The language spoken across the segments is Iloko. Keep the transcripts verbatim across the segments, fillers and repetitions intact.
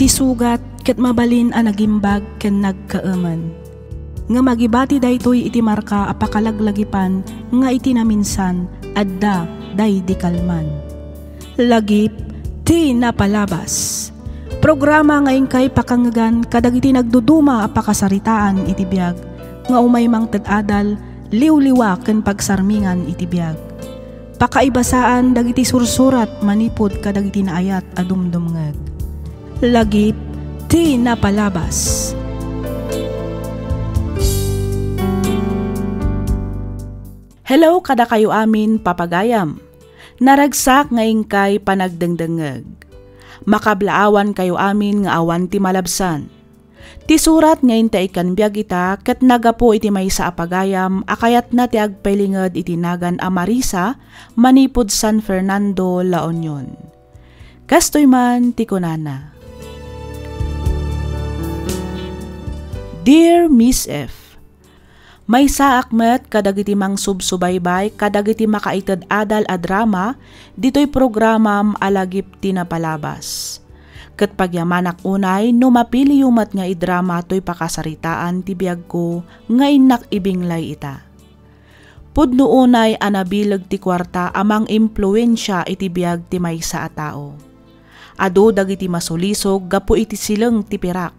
Ti sugat ket mabalin a nagimbag ken nagkaemen. Ngem agibati daytoy iti marka a pakalaglagipan nga iti naminsan, adda daydi kalman. Lagip ti napalabas. Programa nga inkay pakangegan kadagiti nagduduma a pakasaritaan iti biag nga umay mangted adal, liwliwa ken pagsarmingan iti biag. Pakaibasaan dagiti sursurat manipud kadagiti naayat a dumdumngeg. Lagip ti napalabas. Hello kadakayo amin, papagayam. Naragsak nga inkay panagdengdengngeg. Makablaawan kayo amin nga awan ti malabsan. Ti surat nga inta ikkan biag ita ket nagapu iti maysa a pagayam a kayatna ti agpailinged iti nagan a Marisa manipud San Fernando, La Union. Kastoy man ti kunana, Dear Miss F, Maysaak met kadagiti mangsubsubaybay kadagiti makaited adal a drama ditoy programam a Lagip ti Napalabas. Ket pagyamanak unay no mapiliyo met nga idrama toy pakasaritaan ti biagko nga innak ibinglay ita. Pudno unay a nabileg ti kuarta a mangimpluensia iti biag ti maysa a tao. Adu dagiti masulisog gapu iti sileng ti pirak.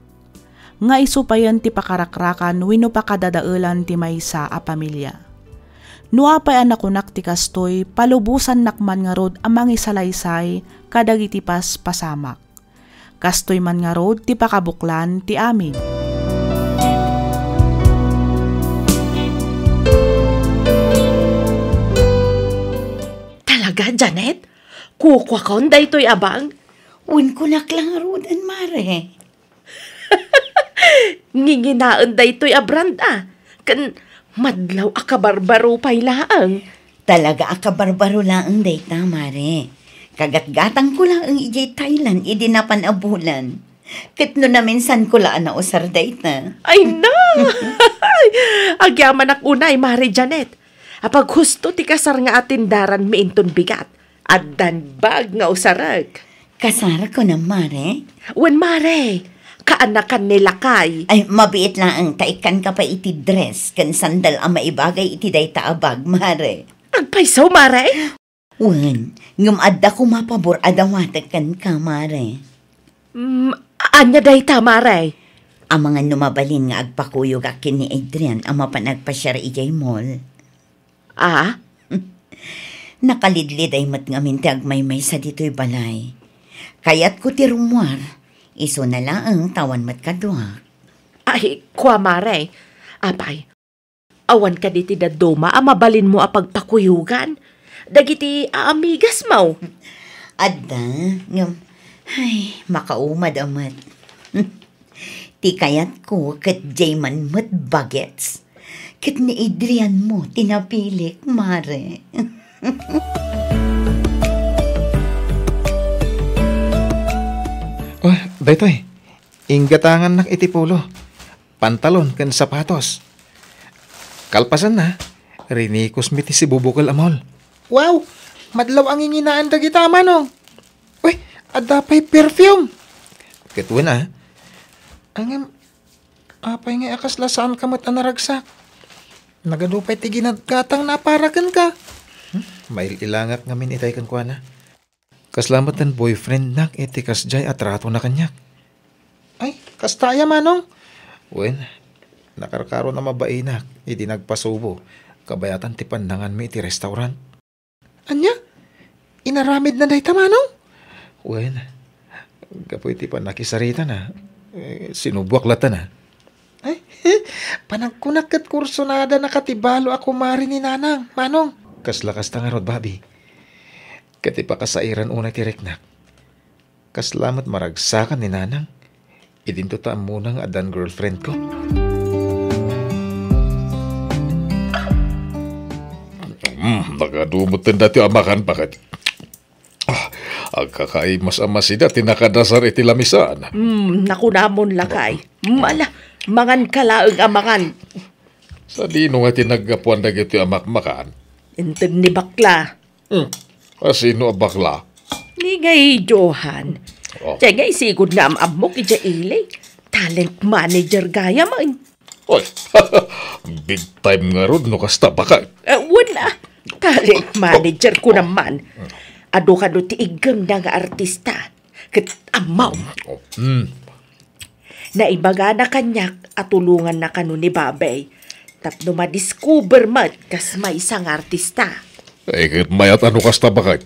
nga isu payen ti pakarakrakan wenno pakadadaelan ti maysa a pamilia. No apay a nakunak ti kastoy, palubosannak man ngarud a mangisalaysay kadagiti paspasamak. Kastoy man ngarud ti pakabuklan ti amin. Talaga, Janet? Kukuakon daytoy a bag? Wen, kunak la ngaruden, Mare. Nginginaen daytoy a brand a, ken madlaw a kabarbaro pay laeng. Talaga a kabarbaro laeng dayta, Mare. Kagatgatangko laeng idiay Thailand idi napan a bulan. Ket no naminsanko la a nausar dayta. Ay na! Agyamanak unay, Mare Janet. Apaghusto ti kasar nga atindaranmi inton bigat. Addan bag nga usarek. Kasar, kunam, Mare? Wen, Mare. Kaanakan ni lakay. Ay, mabiit laeng ta ikkanka pay iti dress ken sandal a maibagay iti dayta a bag, Mare. Agpayso, Mare? Wen, ngem adda koma pabor a dawatek kenka, Mare. Mm, ania dayta, Mare? Amangan no mabalin nga agpakuyogak ken ni Adrian a mapan agpasiar idiay mall. Ah? Nakalidliday met ngamin ti agmaymaysa ditoy balay. Kayatko ti rummuar. Isuna laeng ta awan met kaduak. Ay, kua, Mare. Apay, awan kadi ti dadduma a mabalinmo a pagpakuyogan dagiti aamigasmo? Adda, ngem, ay, makaumad a met. Ti kayatko ket diay man met bagets. Ket ni Adrian mo ti napilik, Mare. Oh, daytoy. Inggatangannak iti polo, pantalon ken sapatos. Kalpasanna, rinikosmi ti sibubukel a mall. Wow! Madlaw a nginginaen dagita, Manong. Uy, adda pay perfume. Ket wen a. Ngem, apay ngay a kasla saanka met a naragsak? Nagadu pay ti ginatgatangna a para kenka. Hmm? Mail-ilangak ngamin itay kenkuana. Kasla met ti boyfriendnak iti kasdiay a tratona kaniak. Ay, kasta aya, Manong? Wen, nakarkaron a mabainak idi nagpasubo, kabayatan ti pannanganmi iti restaurant. Ania? Inaramidna dayta, Manong? Wen, gapu iti pannakisaritana, eh, sinuboak lattan a. Ay, panagkunak ket kursunada na ka ti balo a kumare ni Nanang, Manong. Kasla kasta ngarud, Bobby. Ket ipakasairan unay ti riknak. Kasla met maragsakan ni Nanang. Idinto ta ammona nga addan girlfriend ko. Mm, nagadu met daytoy a makan, bakit? Ah, agkakaimas a masida ti nakadasar iti lamisan. Hmm, nakunamon lakay. Hmm, ala, mangan ka laeng a mangan. Sadino nga ti naggapuan dagitoy a makmakan? Inted ni bakla. Hmm, asino a bakla? Ni ngay Johan. Oh. Diay nga isigud nga am-ammok idiay ili. Talent manager gayam. Oy, big time ngarud no kasta, baket. Eh, wen a. Talent manager ko naman. Adu kano ti iggemna nga artista. Ket ammom. Oh, hmm. Naibagana kaniak a tulonganna kano ni Babay tapno madiscover met kas maysa nga artista. Ay, ket mayat a no kasta, baket.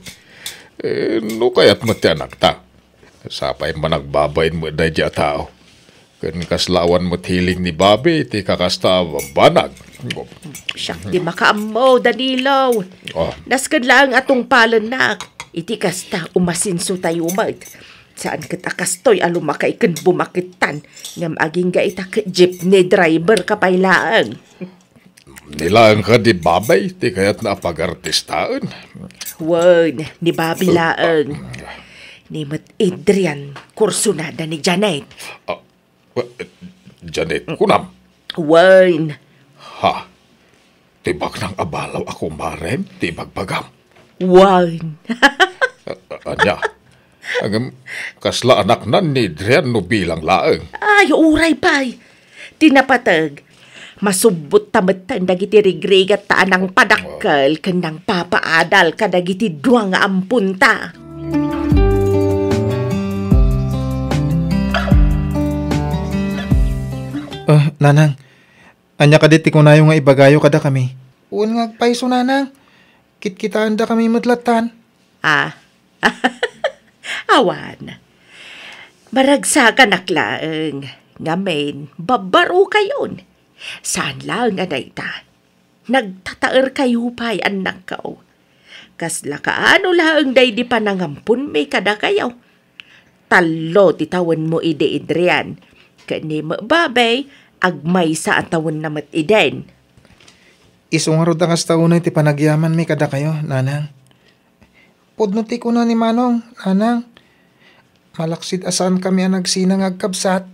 Eh, no kayat met ti anakta. Sapay man agbabain met daydi a tao. Ken kasla awan met hiling ni Bobby ti kakasta a banag. Siak ti makaammo, Danilo. Oh. Nasken laeng a tungpalennak. Iti kasta, umasinso tayo met. Saan ket a kastoy a lumakay ken bumakettan, ngem agingga ita ket jeepney driver ka pay laeng. Ni laeng kadi Babay ti kayatna a pagartistaen? Wen, ni Babi laeng. Ni met Adrian, kursunada ni Janet. Ah, eh, Janet, kunam? Wen. Ha? Ti baknang a balaw a kumarem ti ibagbagam? Wen. A-, a-, ania? Ngem, kasla anaknan ni Adrian no bilang laeng? Ay, uray pay. Ti napateg, masubbotta metten dagiti rigrigatta a nangpadakkel ken nangpapaadal kadagiti dua nga amponta. Ah, Nanang, ania kadi ti kunayo nga ibagayo kadakami? Wen nga agpayso, Nanang. Kitkitaendakami met lattan. Ah. Awan. Maragsakanak laeng. Ngamin, babbarokayon. Saan laeng a dayta. Nagtataerkayo pay, annakko. Kasla kaano laeng daydi panangamponmi kadakayo. Tallo ti tawenmo idi, Adrian. Ken ni Babay, agmaysa a tawenna met idin. Isu ngarud a kasta unay ti panagyamanmi kadakayo, Nanang. Pudno ti kuna ni Manong, Nanang. Malaksid a saankami a nagsina nga agkabsat,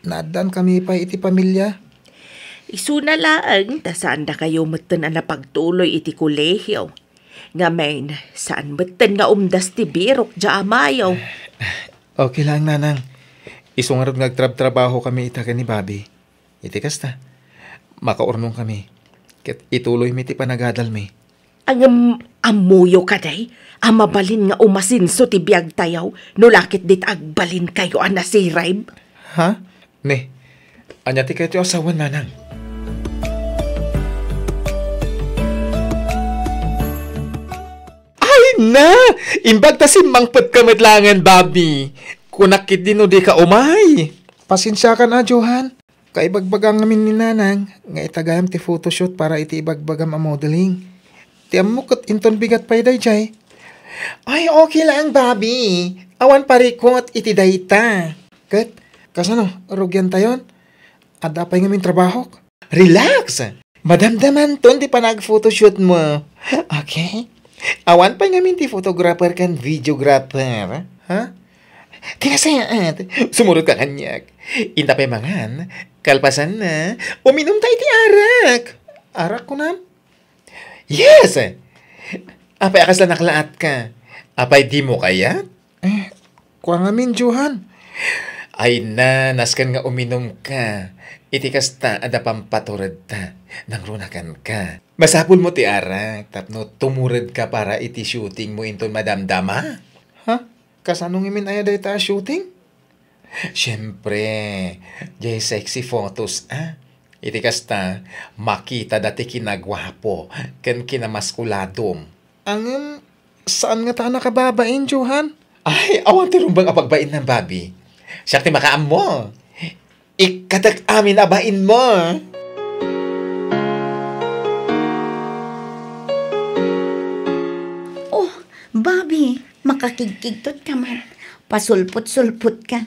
naaddaankami pay iti pamilia. Isuna laeng ta saandakayo metten a napagtuloy iti kolehio. Ngamin, saan metten nga umdas ti birok diay amayo. Okay lang, Nanang. Isu ngarud nga agtrabtrabahokami ita ken ni Bobby. Iti kasta, makaurnongkami, ket ituloymi ti panagadalmi. Ngem ammoyo kadi a mabalin nga umasinso ti biagtayo no la ket dita agbalinkayo a nasirib? Ha? Ne, ania ti kayatyo a sawen, Nanang? Ay na! Imbag ta simmangpetka met laengen, Bobby. Kunak ketdi no dika umay. Pasensiakan a, Johan. Kaibagbagam ngamin ni Nanang nga itagayam ti photoshoot para iti ibagbagam a modeling. Ti ammok ket inton bigat pay daydiay. Ay, okay laeng, Bobby. Awan parikut iti dayta. Ket, kasano, rugiantayon? Adda pay ngamin trabahok? Relax! Madamdamanton ti panag-photoshoot mo. Okay? Awan pay ngamin ti photographer ken videographer. Ha? Kinasayaat, sumurot ka kaniak. Inta pay mangan, kalpasanna, uminum ta iti arak. Arak, kunam? Yes! Apay a kasla naklaatka? Apay dimo kayat? Eh, kua ngamin, Johan. Ay na, nasken nga uminum ka. Iti kasta, adda pampaturedta. Nangrunakan ka. Masapul mo ti arak, tapno tumured ka para iti shooting mo inton madamdama. Ha? Kasano ngamin aya dayta a shooting? Siempre, jay sexy photos, ah. Iti kasta, makita da ti kinaguapo ken kinamaskuladom. Ngem, saan ngata a nakababain, Johan? Ay, awan ti rumbeng a pagbainnan, Bobby. Siak ti makaammo. Ikkatek amin a bainmo. Oh, Bobby, makakigkigtot ka man. Pasulpot-sulpot ka.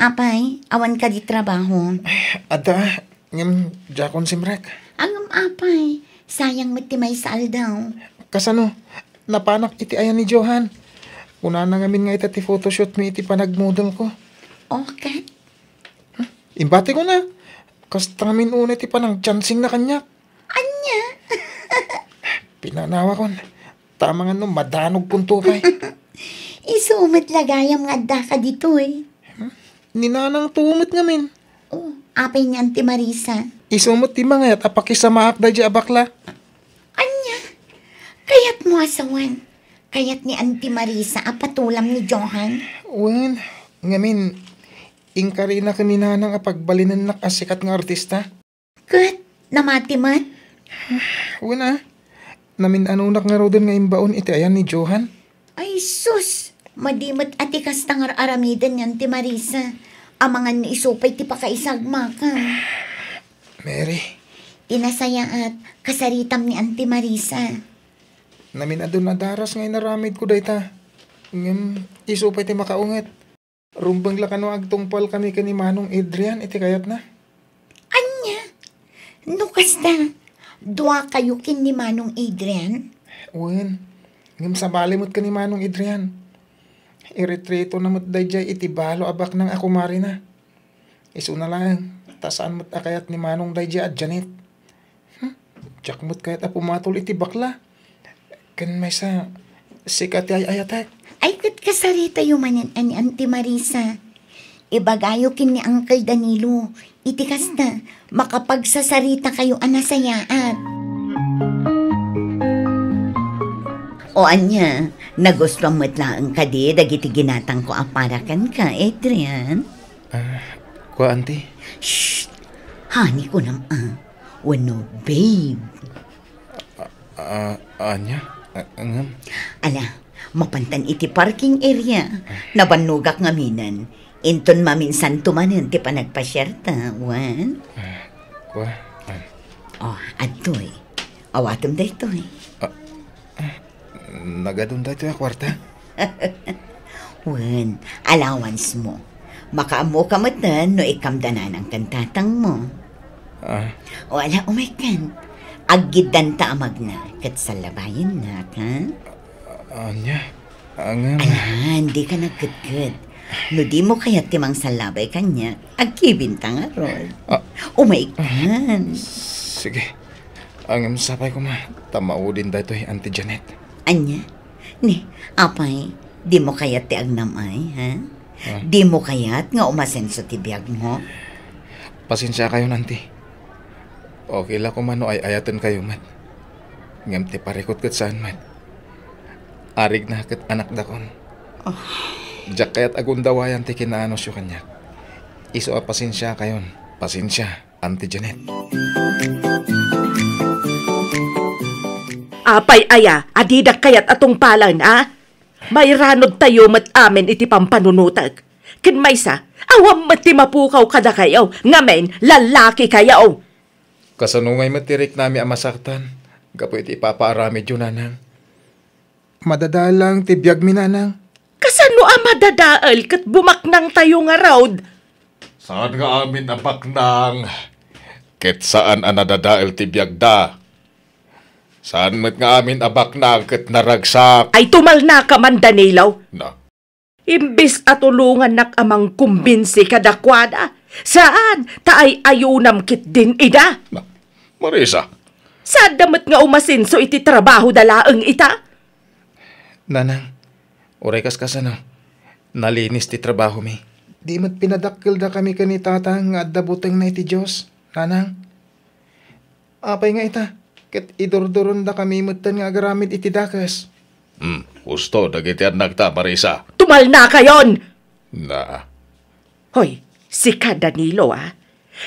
Apay, awan kadi trabaho? Adda, ngem diakon simrek. Ngem apay, sayang met ti maysa aldaw. Kasano? Napanak iti ayan ni Johan. Kunana ngamin nga ita ti photoshoot mi iti panagmodel ko. Okay. Imbatikon a. Kasta ngamin unay ti panangchancingna kaniak. Ania? Pinanawakon. Ta amangan no madanogkonto pay. Isu met la gayam nga addaka ditoy. Hmm? Ni nanangto met ngamin. Oh, apay ni Auntie Marisa? Isu met ti mangayat a pakisamaak daydiay a bakla. Ania? Kayatmo a sawen? Kayat ni Auntie Marisa a patulam ni Johan? Wen, ngamin, inkarina ken ni Nanang a pagbalinennak a sikat nga artista. Ket namati met? Wen a, namin-anonak ngaruden nga imbaon iti ayan ni Johan. Ay sus! Madi met a ti kasta nga ar-aramiden ni Auntie Marisa. Amangan no isu pay ti pakaisagmaka. Mary. Ti nasayaat, kasaritam ni Auntie Marisa. Namin-adu a daras nga inaramidko dayta. Ngem isu pay ti makaunget. Rumbeng la kano agtungpalkami ken ni Manong Adrian iti kayatna. Ania? No kasta, duakayo ken ni Manong Adrian? Wen, ngem sabali met ken ni Manong Adrian. Iretretona met daydiay iti balo a baknang a kumarina. Isuna laeng, ta saan met a kayat ni Manong daydiay a Janet. Hmm? Diak met kayat a pumatol iti bakla. Ken maysa, sika ti ay-ayatek. Ay, ket kasaritayo manen a ni Auntie Marisa. Ibagayo ken ni Uncle Danilo. Iti kasta, makapagsasaritakayo a nasayaat. O ania, nagustuam met laeng kadi dagiti ginatangko a para kenka, Adrian? Ah, kua, Auntie? Shh! Honey kunam a. Wenno, babe. Ah, ania? Ah, ngem? Ala, mapantan iti parking area. Nabannogak ngaminen. Inton maminsanto manen ti panagpasiarta, wen? Ah, kua? Ah. Oh, adtoy. Awatem daytoy. Ah, ah, nagadun daytoy a kuarta? Wen, allowance mo. Makaammoka metten no ikkamda nanang ken tatangmo. Ah. O ala, umaykan. Aggiddanta a magna, ket sallabayennak, ha? Ania? Ngem. Ayan, dika nagketket. No dimo kayat ti mangsallabay kaniak, agkibinta ngarud. Ah. Umaykan. Sige. Ngem sapay koma, ta maudin daytoy, Auntie Janet. Ania? Ni, apay, dimo kayat ti agnam-ay, ha? Ah. Dimo kayat nga umasenso ti biagmo? Pasensiakayon, Auntie. Okay la koma no ay-ayatenkayo met. Ngem ti parikut ket saan met. Arigna ket anakdakon. Ah. Diak kayat a gundawayan ti kinaanusyo kaniak. Isu a pasensiakayon. Pasensia. Auntie Janet. Apay aya a didak kayat a tungpalan, a? Mairanudtayo met amin iti pampanunotek. Ken maysa, awan met ti mapukaw kadakayo, ngamin, lalakikayo. Kasano ngay met ti riknami a masaktan gapu iti ipapaaramidyo, Nanang? Madadael laeng ti biagmi, Nanang. Kasano a madadael ket bumaknangtayo ngarud? Saan nga amin a baknang ket saan a nadadael ti biagda. Saan met nga amin a baknang ket naragsak. Ay, tumalnaka man, Danilo. Na? Imbes a tulongannak a mangkumbinsi kadakuada, saan, ta ay-ayunam ketdin ida. Na, Marisa. Saanda met nga umasenso iti trabahoda laeng ita. Nanang, uray kas kasano, nalinis ti trabahomi. Di met pinadakkeldakami ken ni Tatang nga adda butengna iti Dios, Nanang. Apay nga ita, ket idurdurondakami metten nga agaramid iti dakes. Hmm, husto dagiti annakta, Marisa. Tumalnakayon! Na. Hoy, sika, Danilo, a.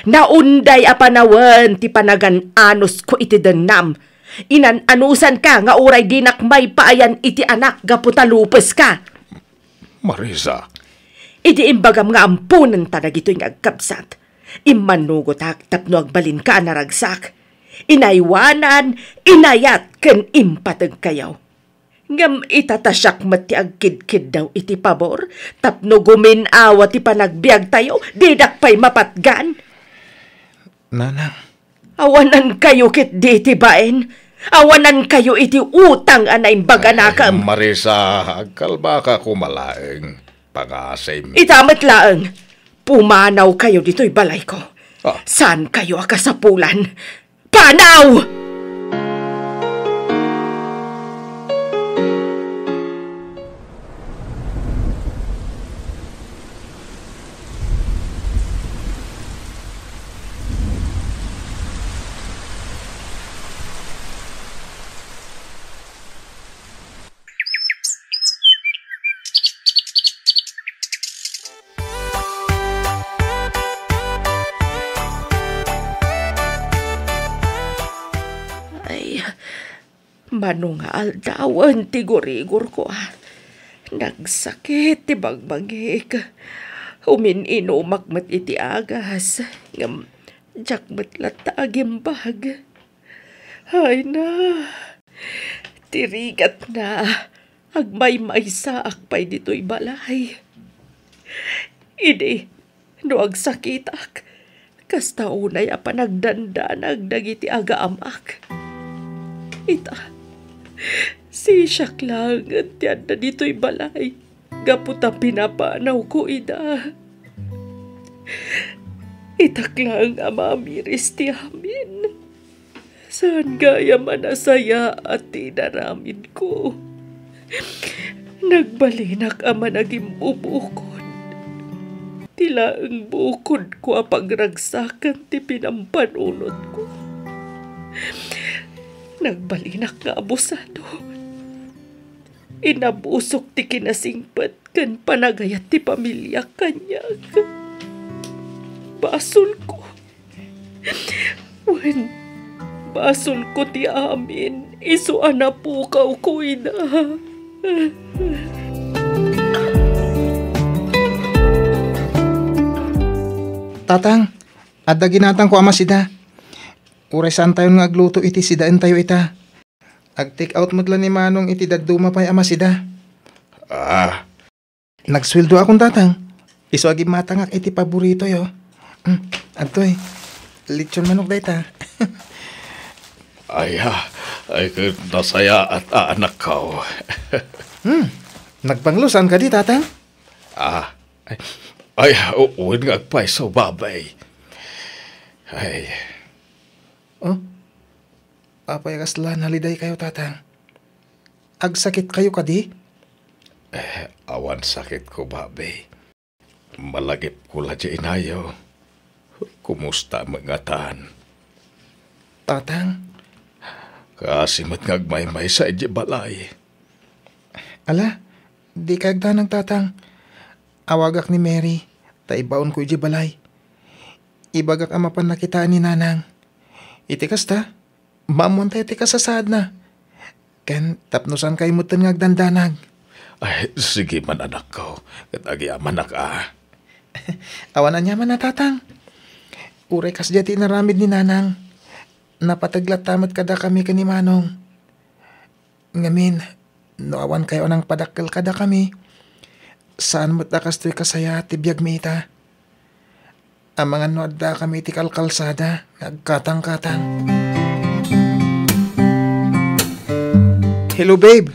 Naunday a panawen ti panagan-anusko iti dennam. Inan-anusanka nga uray dinak maipaayan iti anak gapu ta lupeska. Marisa. Idi imbagam nga amponenta dagitoy nga agkabsat, immanugotak tapno agbalinka a naragsak. Inaywanan, inayat, ken impategkayo. Ngem ita ta siak met ti agkidkiddaw iti pabor tapno gumin-awa ti panagbiagtayo, didak pay mapatgan. Nanang. Awanankayo ketdi iti bain. Awanankayo iti utang a naimbag a nakem. Ay, Marisa, agkalmaka koma laeng. Pangasim. Ita met laeng. Pumanawkayo ditoy balayko. Ah. Saankayo a kasapulan. Panaw! Ay, mano nga aldawen ti gurigorko, a. Nagsakit ti bagbagik. Umin-inumak met iti agas, ngem diak met latta agimbag. Ay na, ti rigatna, agmaymaysaak pay ditoy balay. Idi, no agsakitak, kasta unay a panagdandanag dagiti agaamak. Ita, sisiak laengen ti adda ditoy balay gapu ta pinapanawko ida. Itak laeng a mamiris ti amin. Saan gayam a nasayaat ti inaramidko. Nagbalinak a managimbubukod. Ti laeng bukodko a pagragsakan ti pinampanunotko. Nagbalinak nga abusado. Inabusok ti kinasingpet ken panagayat ti pamiliak kaniak. Basolko. Wen, basolko ti amin, isu a napukawko ida. Tatang, adda ginatangko a masida. Uray saantayon nga agluto iti sidaentayo ita. Ag-take out met la ni Manong iti dadduma pay a masida. Ah, Nagsueldoakon, Tatang. Isu a gimmatangak iti paboritoyo. Mm, adtoy. Lechon manok dayta. Ay, ah, ay, ket nasayaat a anakko. Hmm, nagbanglo saan kadi, Tatang? Ah, ay, ay, u-, wen nga agpayso, babay. Ay. Oh? Apay a kasla nalidaykayo, Tatang? Agsakitkayo kadi? Eh, awan sakitko, babi. Malagipko la diay inayo. Kumusta met ngatan? Tatang? Kaasi met nga agmaymaysa idiay balay. Ala, dika agdanag, Tatang. Awagak ni Mary, ta ibaonko idiay balay. Ibagak a mapan nakitaan ni Nanang. Iti kasta, maammoantayo ti kasasaadna. Ken tapno saankayo metten nga agdandanag. Ay, sige man, anakko, ket agyamanak a. Awan aniaman a, Tatang. Uray kasdiay ti inaramid ni Nanang, napateg latta met kadakami ken ni Manong. Ngamin, no awankayo a nangpadakkel kadakami, saan met a kastoy kasayaat ti biagmi ita. Amangan no addakami iti kalkalsada nga agkatangkatang. Hello, babe.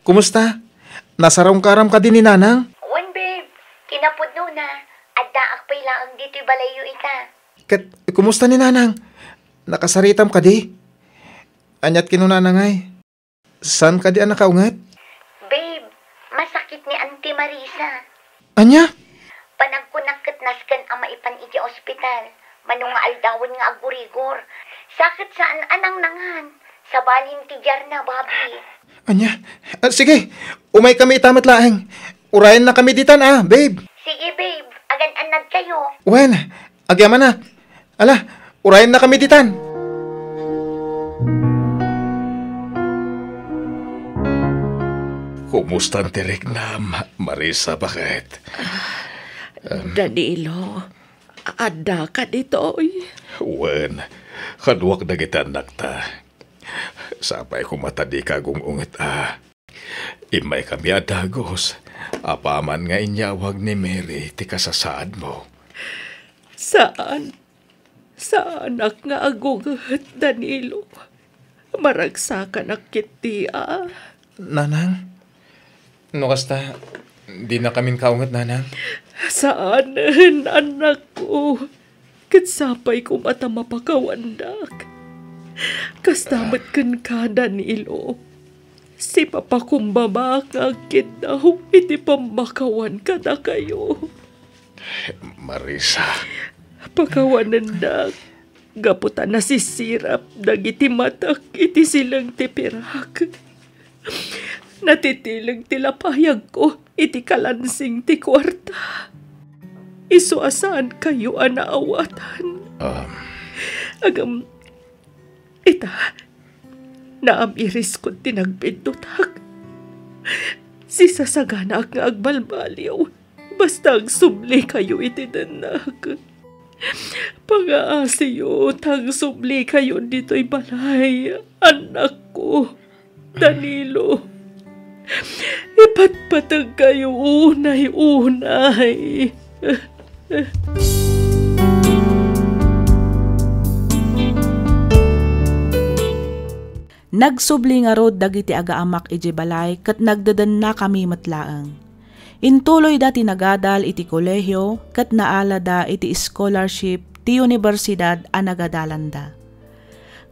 Kumusta? Nasarungkaram kadi ni Nanang? Wen, babe. Kinapudnona, addaak pay laeng ditoy balayyo ita. Ket kumusta ni Nanang? Nakasaritam kadi? Aniat kinunana ngay? Saan kadi a nakaunget? Babe, masakit ni Auntie Marisa. Ania? Panagkunak ket nasken a maipan idiay ospital. Mano nga aldawen nga agurigor. Sa ket saan a nangnangan. Sabali ti diarna, babi. Ania? Ah, sige, umaykami ita met laeng. Urayennakami ditan, a, babe. Sige, babe. Agan-annadkayo. Wen, agyamanak. Ala, urayennakami ditan. Kumustan ti riknam, Marisa, baket? Em. Danilo, addaka ditoy? Wen, kaduak dagiti annakta. Sapay koma ta dika agung-unget a. Immaykami a dagus, apaman nga inyawag ni Mary ti kasasaadmo. Saan. Saanak nga agunget, Danilo. Maragsakanak ketdi a. Nanang, no kasta, dinakamin kaunget, Nanang? Saanen, anakko. Ket sapay koma ta mapakawandak. Kasta met kenka, Danilo. Sipapakumbabak nga agkiddaw iti pammakawan kadakayo. Marisa. Pakawanendak gapu ta nasisirap dagiti matek iti sileng ti pirak. Natitileng ti lapayagko iti kalansing ti kuarta. Isu a saankayo a naawatan. Um. Agam, ita, naam-iriskon ti nagbiddutak. Sisasaganaak nga agbalbaliw. Basta agsublikayo iti dennak. Pangaasiyo ta agsublikayo ditoy balay, annakko, Danilo. Ipatpategkayo unay-unay. Nagsubli ngarud dagiti agaamak idiay balay ket nagdedennakami met laeng. Intuloyda ti nagadal iti kolehio ket naalada iti scholarship ti universidad a nagadalanda.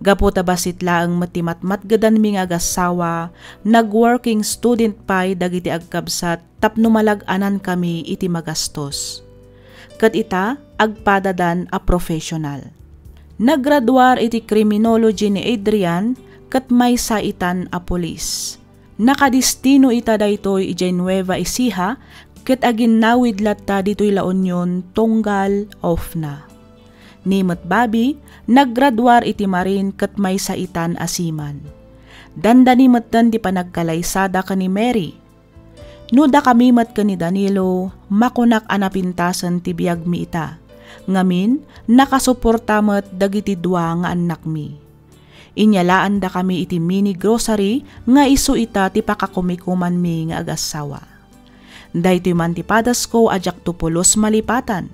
Gapu ta bassit laeng met ti matmatgedanmi nga agassawa, nag-working student pay dagiti agkabsat tapno malag-anankami iti magastos. Ket ita, agpadadan a professional. Naggraduar iti criminology ni Adrian ket maysa itan a pulis. Nakadistino ita daytoy idiay Nueva Ecija ket aginnawid latta ditoy La Union tunggal ofna. Ni met Bobby, naggraduar iti Marine ket maysa itan a seaman. Dandani metten ti panagkalaysada ken ni Mary. No dakami met ken ni Danilo, makunak a napintasen ti biagmi ita. Ngamin, nakasuporta met dagiti dua nga annakmi. Inyalaandakami iti mini grocery nga isu ita ti pakakumikumanmi nga agassawa. Daytoy man ti padasko a diakto pulos malipatan.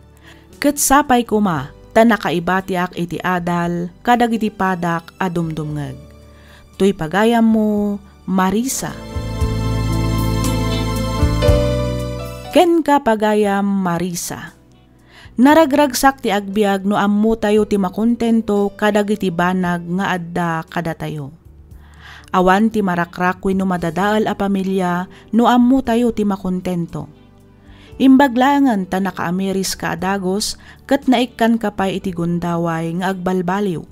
Ket sapay koma ta nakaibatiak iti adal kadagiti padak a dumdumngeg. Toy pagayammo, Marisa. Kenka, pagayam Marisa. Naragragsak ti agbiag no ammotayo ti makontento kadagiti banag nga adda kadatayo. Awan ti marakrak wenno madadael a pamilia no ammotayo ti makontento. Imbag laengen ta nakaamiris ka a dagus ket naikkan ka pay iti gundaway nga agbalbaliw.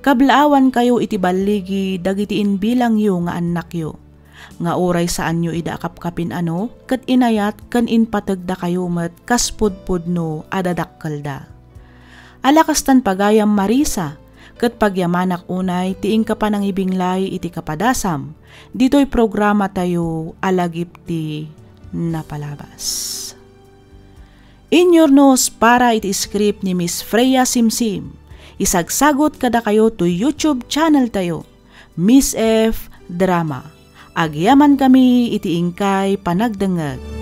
Kablaawankayo iti balligi dagiti inbilangyo nga annakyo, nga uray saanyo ida a kapkapin-ano ket inayat ken impategdakayo met kas pudpudno a dadakkelda. Ala kastan pagayam Marisa, ket pagyamanak unay ti inka panangibinglay iti kapadasam ditoy programatayo a Lagip ti Napalabas. Inyurnos para iti script ni Miss Freya Simsim. Isagsagut kadakayo to YouTube channel tayo, Miss F Drama. Agyamankami iti inkay panagdengngeg.